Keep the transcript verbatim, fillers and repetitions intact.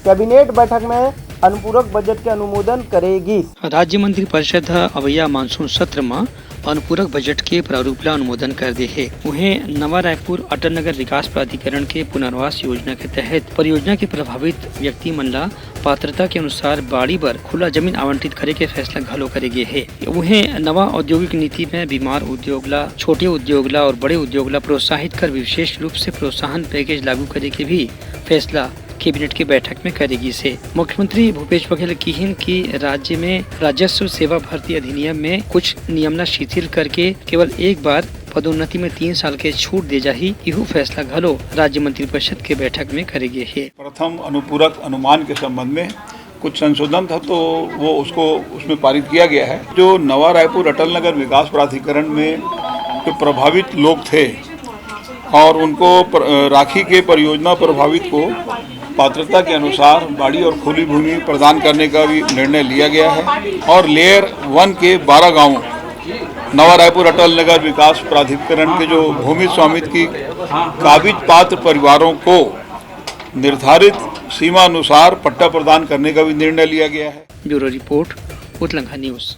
Cabinet बैठक में अनुपूरक बजट के अनुमोदन करे गिस। राज्य मंत्रिपरिषद ह अवइया मानसून सत्र म अनुपूरक बजट के प्रारूप ला अनुमोदन कर दे हे। उहें, नवा रायपुर अटल नगर विकास प्राधिकरण के पुनर्वास योजना के तहत परियोजना के प्रभावित व्यक्ति मन ला पात्रता के अनुसार बाड़ी बर खुला जमीन आवंटित करे के फैसला घलो करे गे हे। उहें, नवा औद्योगिक नीति में बीमार उद्योग ला, छोटे उद्योग ला और बड़े उद्योग ला प्रोत्साहित कर विशेष रूप से प्रोत्साहन पैकेज लागू करे के भी फैसला कैबिनेट के बैठक में करे गिस हे। मुख्यमंत्री भूपेश बघेल किहिन कि राज्य में राजस्व सेवा भर्ती अधिनियम में कुछ नियम ला शिथिल करके केवल एक बार पदोन्नति में तीन साल के छूट दे जाही। इहू फैसला घलो राज्य मंत्रिपरिषद के बैठक में करे गे हे। प्रथम अनुपूरक अनुमान के संबंध में कुछ संशोधन था, तो वो उसको, उसमें पारित किया गया है। जो नवा रायपुर अटल नगर विकास प्राधिकरण में जो प्रभावित लोग थे और उनको प्र-, राखी के परियोजना प्रभावित को पात्रता के अनुसार बाड़ी और खुली भूमि प्रदान करने का भी निर्णय लिया गया है और लेयर वन के बारह गांवों, नवा रायपुर अटल नगर विकास प्राधिकरण के जो भूमि स्वामित्व की काबिज पात्र परिवारों को निर्धारित सीमा अनुसार पट्टा प्रदान करने का भी निर्णय लिया गया है। Bureau report, Utlangha news.